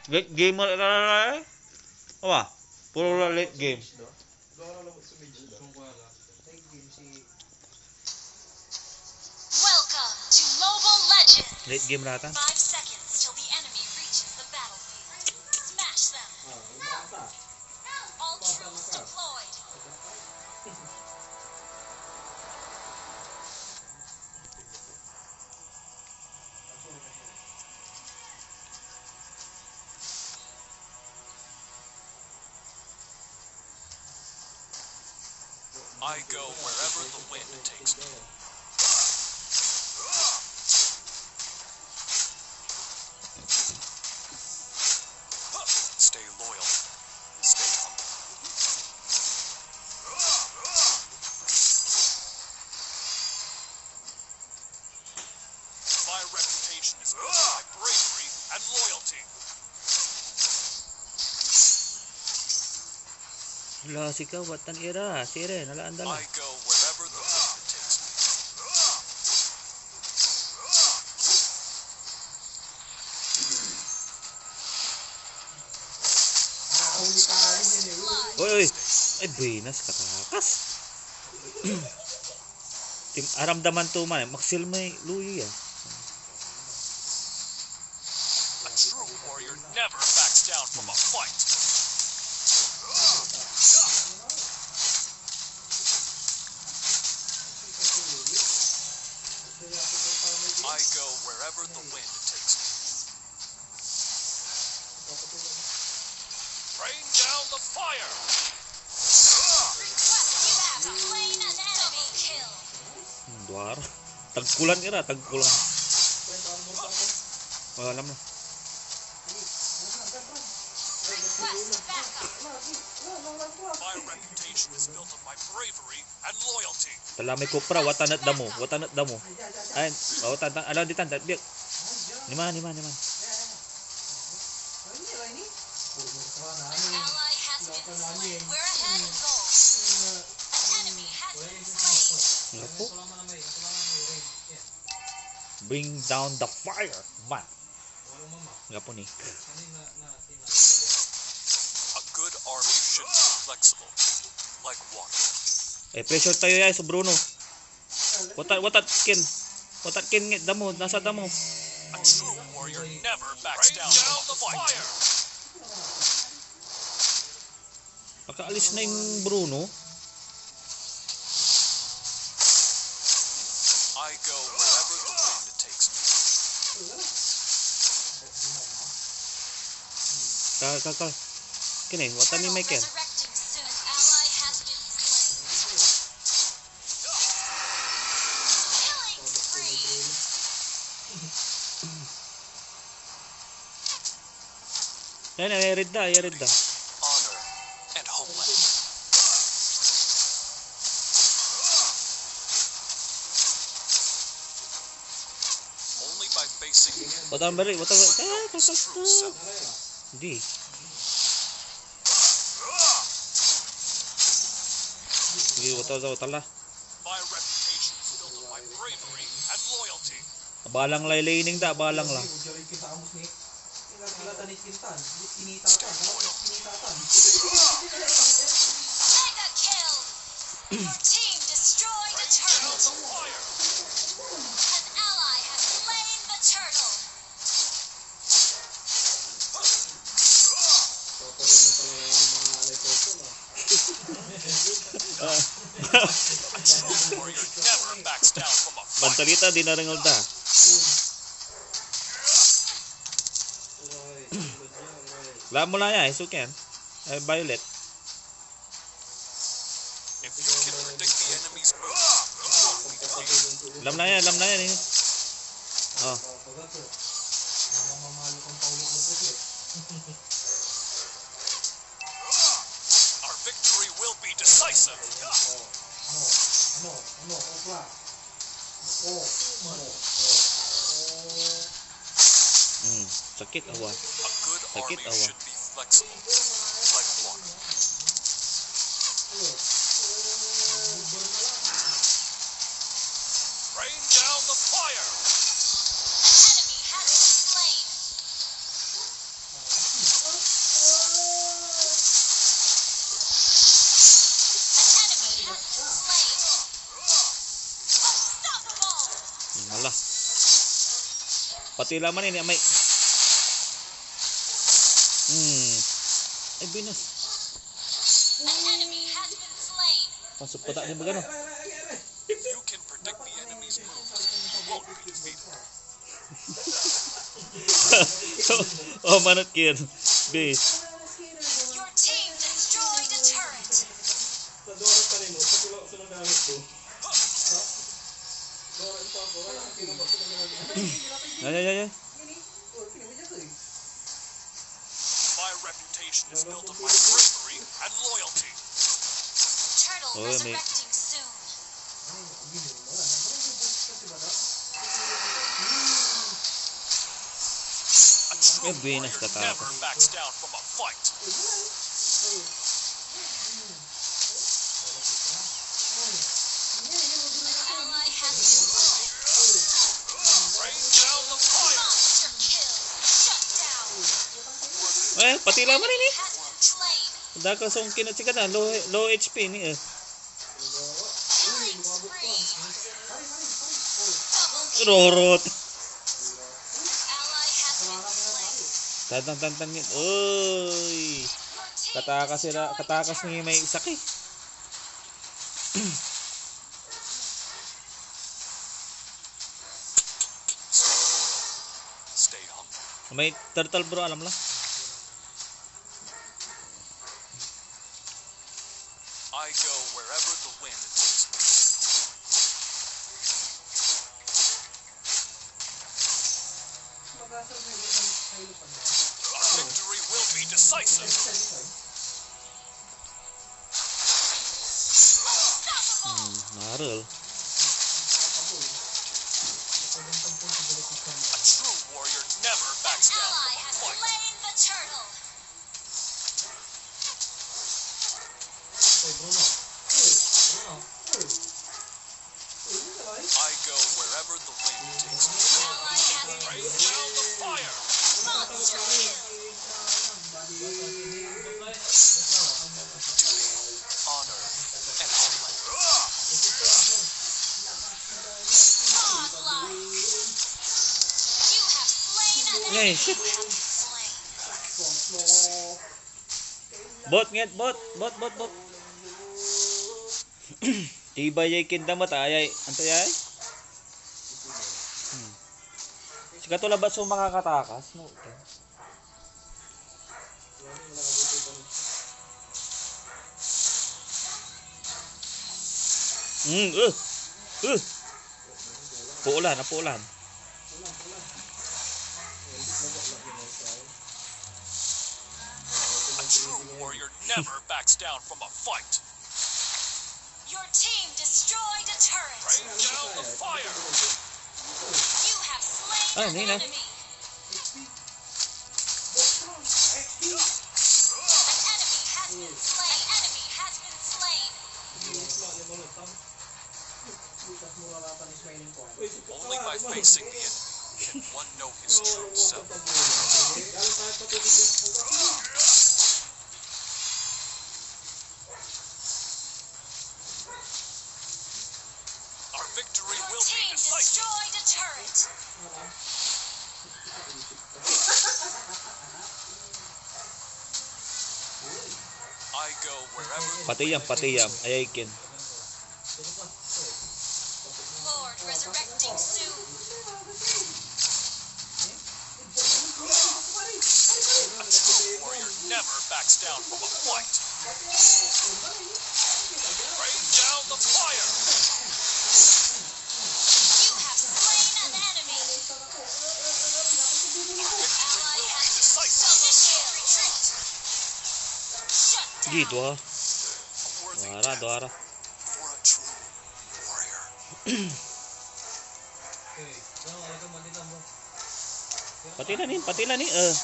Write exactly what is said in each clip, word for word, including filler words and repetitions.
Late gamer, rara, eh. Awa, puro la late game. Welcome to Mobile Legends! Late game ratan. Five seconds till the enemy reaches the battlefield. Smash them! All troops deployed! I go wherever the wind takes me. Stay loyal. Stay humble. My reputation is built on my bravery and loyalty. Wala, sika, watan ira, sirin, ala, andala. I go wherever the wind takes me. Oy, oy. Ay, buenas, katakas. Tim-, aramdaman to man, eh. Maksil may luyo yan. A true warrior never backs down from a fight. I go wherever the wind takes me. Rain down the fire! Request you have slain an enemy. Double kill. Hmm, duar. Tagkulan ira, tagkulan. Wala naman. Request backup. My reputation is built on my bravery and loyalty. Tala may kopra, watan et damo, watan et damo. Ay, watan, ala ditan, biak. Nima, nima, nima. An ally has been slain. We're ahead in gold. An enemy has been slain. Bring down the fire, man. Gapo ni. A good army should be flexible, like water. Eh, pressure tayo ya, so Bruno. Watan, watan, Ken. Watan, Ken, nget, damo, nasa damo. A true warrior never backs down from a fight. Pakaalis na yung Bruno. I go wherever the wind takes me. Ka, ka, ka. Kini, watan ni Michael. Resurrecting soon. Ally has been slain. Killing spree. Yan, yan, yarid da, yarid da. Honor and homeland. Only by facing Watan balik, watan balik. Ah, true self. Di. Sige, watan, watan, watan la. My reputation is built on my bravery and loyalty. Abalang lay laning da, abalang la. Mega kill! Your team destroyed a turtle. An ally has slain the turtle. Warrior never backs down from a fight. Bantalita, di narengel da. Lam mo la ya, Isuken. Eh, Violet. If you can predict the enemy's moves, you won't be defeated. Lam na yan, lam na yan eh. Oh. Our victory will be decisive. Hmm, sakit awa. A good Sakit army awa. Should be flexible, like water. Rain down the fire! An enemy has been slain. Pati laman ini, amay. Hmm. Ay, binas. An enemy has been slain. Pasok pa tayo, magano? If you can predict the enemy's moves, you won't be defeated. Oh, manot kid. Base. Your team destroyed a turret. Ay, ay, ay, ay. My reputation is built on my bravery and loyalty. Turtle Oh, may resurrecting soon. A true May buenas warrior ka, never Takas. Backs down from a fight. An ally has been slain. Rain down the fire. Monster kill. Shut down. Eh, pati laman ini. Has been slain. Daka song kinatsi ka na, low, low H P ni, eh. Killing spree. Double kill. Rorot. Ally has been slain. Tantan, tantan, ngit. Oy. Your team Katakas sila, destroyed katakas ni turret. May sakit. Stay humble. May turtle, bro, alam lang. I go wherever the wind takes me. Our victory will be decisive. Hmm, naril. A true warrior never backs down from a fight. Slain the turtle. I go wherever the wind takes me. Rain down the fire. Monster kill. Duty, honor, and homeland. Godlike. You have slain an enemy. Hey, shit. You have been slain. Bot, nget, bot, bot, bot, bot. Tibay yay kindamat, ayay. Anto yay? Hmm. Sikato labat so makakatakas, no? Hmm, uh, uh. Puulan, ah, puulan. A true warrior never backs down from a fight. Your team destroyed a turret. Rain down the fire. You have slain Ah, an hindi na. Enemy. An enemy has been slain. An enemy has been slain. Only by facing the enemy can one know his true self. Our victory Your will be team decisive. Destroyed a turret. I go wherever the Pati yan, wind pati takes yan. Me. Ayay kin. Lord resurrecting soon. A true warrior never backs down from a fight. Rain down the fire. You have slain an enemy. An ally has been slain. Initiate retreat. Shut down. Gi, dua. A worthy Duara, death duara. For a true warrior. Pati na ni, pati na ni, eh.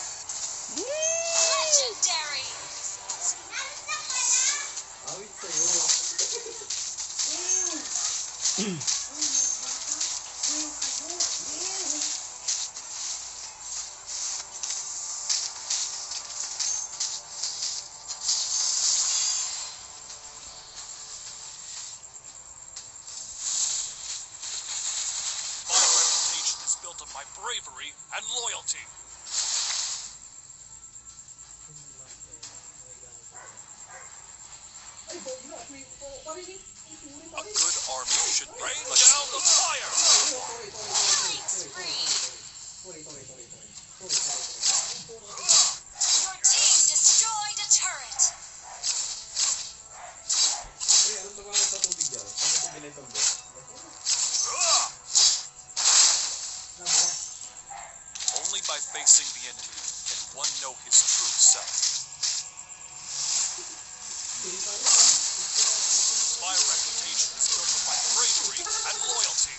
Legendary. My reputation is built on my bravery and loyalty. A good army should be rain down the fire. Killing spree. Your team destroyed a turret. Only by facing the enemy can one know his true self. My reputation is built on my bravery and loyalty.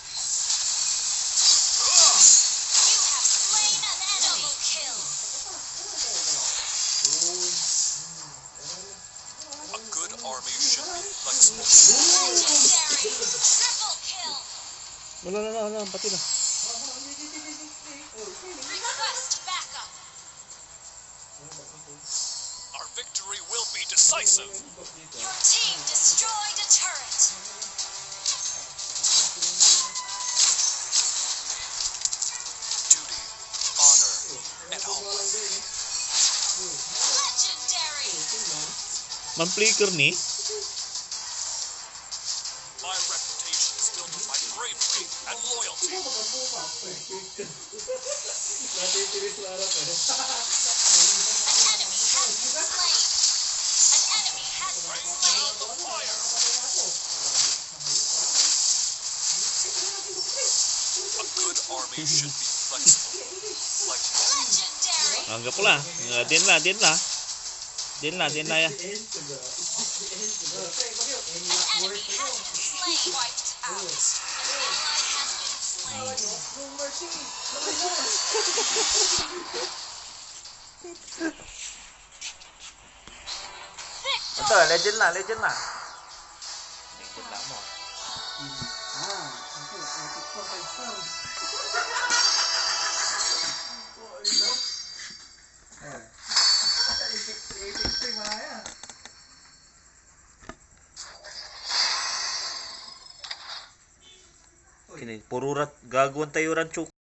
You have slain an enemy. Double kill. A good army should be flexible. Legendary. Triple kill. Wala, wala, wala, wala, pati na. Request backup. Our victory will be decisive. Your team destroyed a turret. Duty, honor, and homework. Legendary. Manflicker ni? My reputation is built on my bravery and loyalty. Natitiris na harap eh. An enemy has been slain. An enemy has been slain. Fire. A good army should be flexible. Like Legendary. Anggap ko la. Ah, din la, din la. Din la, din la ya. An enemy has been slain. Wiped out. An ally has been slain. Ito, legend na, legend na. Legend na mo. Ah, okay, okay, okay, sir. Oh, ito. Eh. Epic, epic three, mga yan. Kini, puro rat, gagawan tayo ran